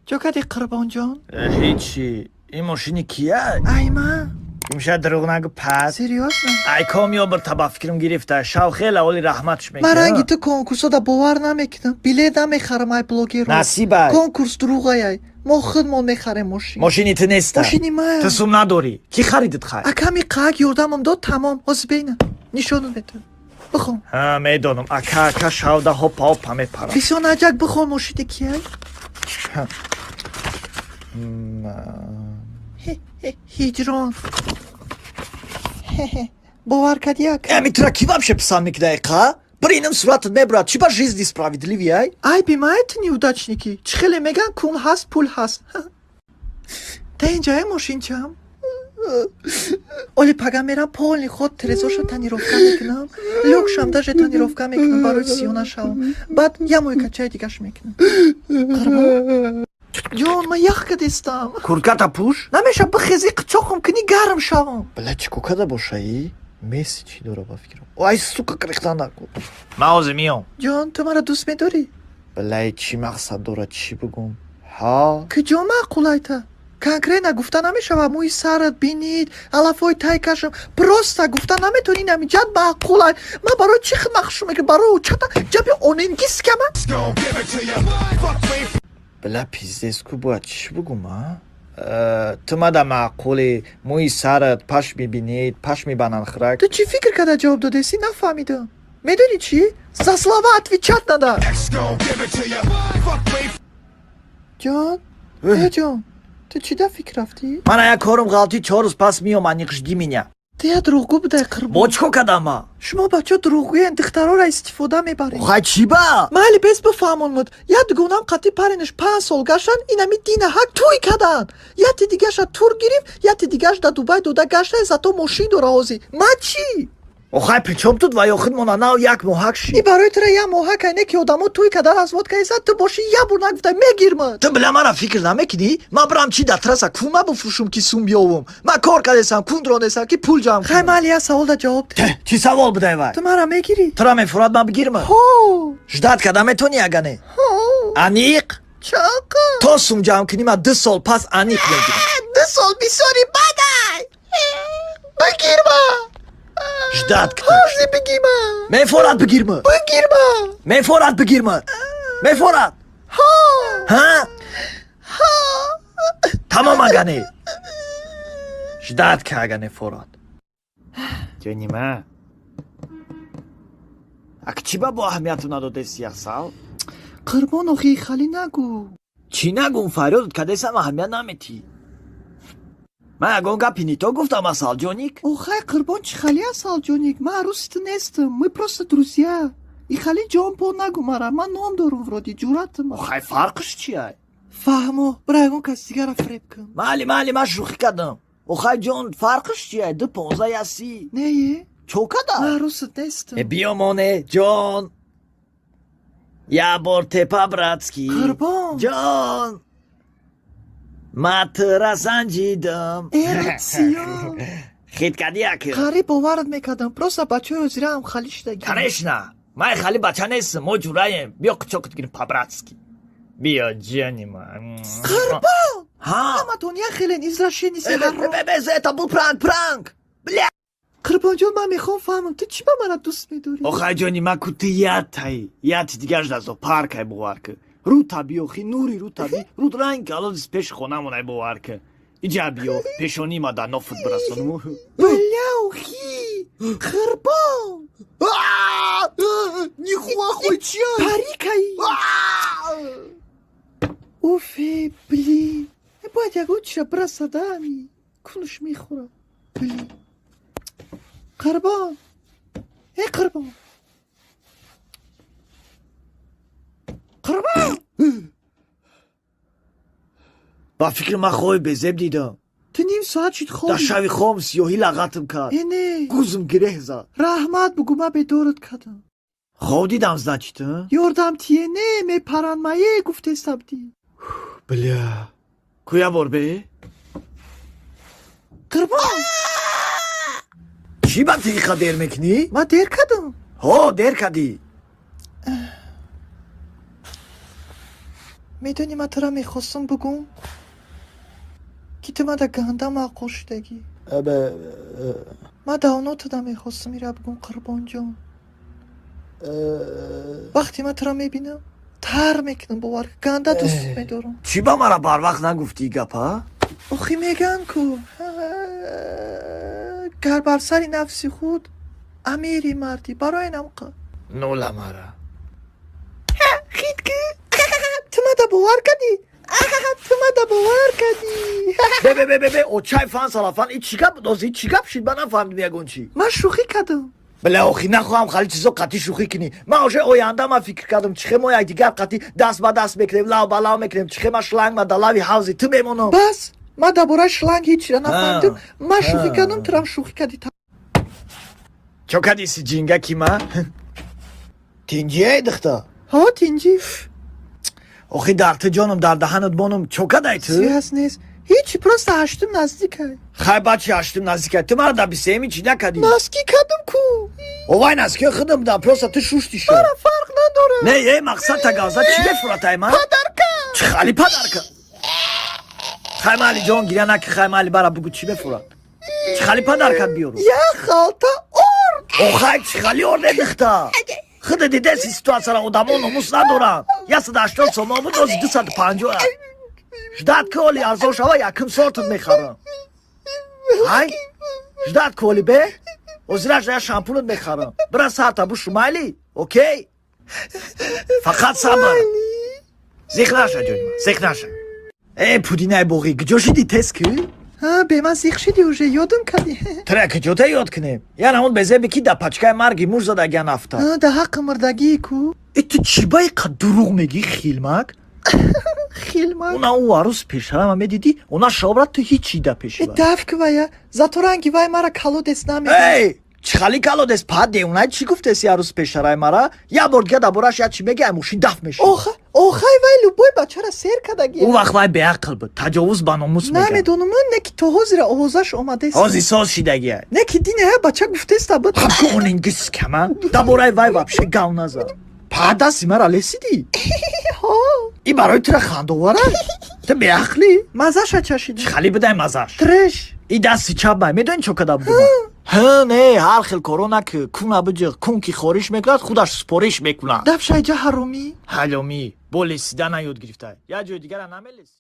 Чо кади, Қурбонҷон? Ҳечи. Ин мошини кия? Ай ман. Имшаб дурӯғ нагӯ пас. Серьёзно? Ай ком ёбир та ба фикрам гирифта. Шав хеле оли раҳматш Ман ранги мекунам. ту конкурсода бовар намекунам, билет намехарам ай блогерро. Насибай. Конкурс дурӯғаяй, мо худмон мехарем мошин. Мошини ту неста. Мошини ман. Ту сум надорӣ. Кӣ харидит хай? Аками қаак ёрдамам дод, тамом. Ҳозир бейна нишонат метавам, бихон. Ҳа, медонам. Ака, ака шавда ҳопа ҳопа мепарам. Бисёр наҷак бихон, мошини кияй. Ҳиҷрон. Бовар кардӣ, ака? Эми тура ки вообще писанд мекунад, қа? Биринам суратат мебурад. Чӣ ба жизни справедливый ай? Айби май, ту неудачник ӣ. Чӣ хеле меган, кун ҳаст, пул ҳаст. Та инҷае мошинчам. Оли пага мерам, полный ход трезоша тонировка мекунам, люкшам даже тонировка мекунам, барои сиё нашавам. Баъд я мойкачаи дигаш мекунам. Қурбон ҷон, ман ях кадистам. Куртката пӯш. Намеша, бихези, қичоқам кунӣ, гарм шавам. Бля, чӣ ко када бошаи? Месси чӣ дора ба фикрам. Ай, сука, крихтан накун. Ман ҳозир миём. Ҷон, ту маро дӯст медорӣ? Блай, чӣ мақсад дорад, чӣ бигӯм? Ҳа. Куҷо маъқулайта? Конкретно гуфта намешавад, мӯи сарат бинид, алафҳои тай кашам. Просто гуфта наметавонӣ, намиҷат маъқулай. Ман барои чӣ хидмат мекунам? Барои чата ҷаби оненгискама. Бля, пиздец ку, бояд чӣ бигӯм, а? Ту мада маъқули, мӯи сарат, пашми бинид, пашми бананхӯрак. Ту чӣ фикр карда ҷавоб додесӣ, нафаҳмидам. Медонӣ чӣ? За слова отвечать надо. Ҷон, э ҷон, ту чӣ да фикр рафтӣ? Мана як корум ғалтӣ, 4 рӯз пас миём, аниқ жди меня. Ту як дурӯғгӯ будай, Қурбон. Бо чӣ кор кардам ма? Шумо бачо дурӯғгӯян, духтарора истифода мебаред. Хай, чӣ ба? Майли, бес бифаҳмонмуд. Як дугонам қатъи паринаш 5 сол гаштан, инами дина ҳак тӯй кадан. Яти дигаша тур гирифт, яти дигаш да Дубай дода гашта, зато мошин дора ҳозир. Ма чӣ? Охай, причём тут ва ё худмона нав як моҳак ши. И барои тура як моҳак айне ки одамо тӯй кадан, развод кайса, ту боши як бор нагуфта мегирмад. Ту, бля, мара фикр намекунӣ? Ман бирам чи дар трасса кума буфурӯшум ки сум биёвум? Ман кор кардесам, кун ронесам, ки пул ҷамъ Хай, кунам. майли, як савол да ҷавоб деҳ. Чӣ савол будай вай? Ту мара мегирӣ? Тура мефурад, ман бигирма? Ҳо. Ждать карда метавонӣ, ага не? Ҳо. Аниқ? Чақа? То сум ҷамъ кунӣ, ман 2 сол пас аниқ мегирам. 2 сол бисёри бадай. Бигирма. Ждать кта. Ҳозир бигирма. Мефорад, бигирма. Бигирма. Мефорад, бигирма, мефорад. Ҳо. Ҳа. Ҳо. Тамом, ага не, ждать ка, ага не форад, ҷонима. Ак чӣ ба бо аҳамияту надодеси яхсал? Қурбон, охи хали нагӯ. Чӣ нагӯм? Фарёдат кадесам, аҳамият наметӣ. Ман ягон гапи нито гуфтам, асалҷоник? Охай, Қурбон, чӣ хали асалҷоник? Ман арӯси ту нестам, мы просто друзья. И хали ҷон по нагӯ мара, ман ном дорум, вроде ҷуръатам. Охай, фарқш чия? Фаҳмо, бира ягон кас дигара фиреб кун. Майли, майли, ман шӯхӣ кардам. Охай, ҷон, фарқш чия? Ду понздаҳ я си. Нее. Чо када? Ман арӯсат нестам. Э, биёмоне, ҷон, як бор тепа братский. Қурбон. Ҷон, ман тура санҷидам. Эратсиё. Хит кадӣ, аки? Қариб боварат мекардам, просто бачаҳои ҳозираам хали шудагӣ. Конечно, ман хали бача нестам, мо ҷураем. Биё, қучоқат гирим, по-братски биё, ҷони ман. Қурбон. Ҳа. Ҳаматон як хелен, извращенец и. Э, э, э, это был пранк, пранк, бля. Қурбонҷон, ман мехоҳам фаҳмам, ту чӣ ба мана дӯст медорӣ? Охай, ҷони ман, ку ту ятай, яти дигарш дар зоопаркай, бовар ку. Рута биёхи, нури рута би, рут ранг алодис пеши хонамонай, бовар ку. Иҷа биё, пешонии ма дар нофут бирасонум. Бля, охи, Қурбон. Нихуя, хуй чия? Парикаи. Уфе, блин, бояд ягон чиша бирасадами кунуш мехӯрам. Блин, Қурбон, э Қурбон, Қурбон. Ба фикри ман хоби безеб дидам. Ту ним соат шуд Дар хоби. шави хом сиёҳӣ лағатм кард. Э, не. Гузм гиреҳ зад. Раҳмат бугӯ, ман бедорат кардам. Хоб дидам, значит, а? Ёрдам тие, не мепаранмае гуфтесабдӣ. Бля, куя бор бе. Қурбон. Чӣ ба тиқа дер мекунӣ? Ман дер кардам? Ҳо, дер кардӣ. Медонӣ, ман тура мехостам бугум, ки ту мада ганда маъқул шудагӣ. Ман давно туда мехостам ира бугум, Қурбонҷон. Вақте ман тура мебинам, тар мекунам, бовар кун, ганда дӯст медорам. Чӣ ба мара барвақт нагуфтӣ гапа? Охи, мегӯянд ку, гар бар сари нафси худ амири мардӣ, барои намқа. Нола мара. Хит ки ту мада бовар кардӣ, ту мада бовар кардӣ. Бе, бе, бе, бе, бе, очай фан салафан, и чӣ гап буд ҳозир? Чӣ гап шид? Ман нафаҳмидим ягон чӣ. Ман шӯхӣ кардам. Бля, охи, нахоҳам хали чизо қатъи шӯхӣ кунӣ. Ман уже оянда ман фикр кардам, чӣ хе мо якдигар қатъи даст ба даст мекунем, лав ба лав мекунем, чӣ хе ман шланг ма дар лави ҳавзи ту мемонам. Бас, ман дар бораи шланг ҳечира нафаҳмидам. Ман шӯхӣ кардам, турам шӯхӣ кардӣ. Чо кадиси, ҷингаки ма? Тинҷиай, духта? Ҳо, тинҷӣ. Охи, дар ту ҷонам, дар даҳанат бонам, чо кадай ту? Связь нест, ҳечи, просто ҳаштум наздикай. Хай, бачи, ҳаштум наздикай, ту мара дар бисеюми чӣ накадӣ? Носки кардам ку. Овай, носкиё худам будам, просто ту шушти шо. Мара фарқ надорад. Не, е, мақсад тагавза чӣ мефуратай ман? Подарка. Чӣ хали подарка? Хай, майли, ҷон, гиря наки. Хай, майли, бара бугу, чӣ мефурад? Чӣ хали подаркат биёру? Як халта орд. Охай, чӣ хали орде, дихта? Худа дидеси ситуатсияра, одамо номус надоранд. 180 сомон буд, ози 250. Ждать ки оли арзон шава, якум сортат мехарам. Ҳай, ждать ки оли бе озираш я шампунат мехарам. Бира, сарта бушу, майли, окей, фақат сабр. Зиқ наша, ҷони ман, зиқ наша. Э, пудинай боғӣ, куҷо шиди, тез ки? Ҳа, бема зиқ шиди, уже ёдам кардӣ. Тра куҷо та ёд кунем? Я намуд безебе ки дар пачкаи марги муш задагия нафта. Ҳа, дар ҳаққи мурдагии ку. Э, ту чӣ ба иқа дурӯғ мегӣ, хилмак? Хилмак. Уна ӯ арӯз пешарама медидӣ, она шобра, ту ҳичи да пеши. Э, даф ки вая, зато ранги вай мара колодец намегӯ. Эй, чӣ хали колодец? Па девонай, чӣ гуфтеси? Арӯз пешараи мара як бор дига дар бораш як чӣ меги, ай мошин даф меши. Охай, вай любой бачара сер кардагия. Ӯ вақт вай беақл буд, таҷовуз ба номус мега. Намедонам, не ки то ҳозира овозаш омадест. Ҳози соз шидагия. Не ки дине ҳа бача гуфтеста буд. Ҳаконингис кама, дар бораи вай вообще гав наза. Па, дасти мара лесидӣ? Ҳо. И барои тура хандовара? Ту беақлӣ? Мазаша чашидӣ. Чӣ хали будай мазаш? Треш. И дасти чап май, медонӣ чо када будум? Ҳа, не, ҳар хел коро наки, куна биҷиқ, кун ки хориш мекунад, худаш спориш мекунад. Дафшайҷа ҳаромӣ. Ҳаломӣ бо лесидана ёд гирифта, як ҷои дигара намелесӣ.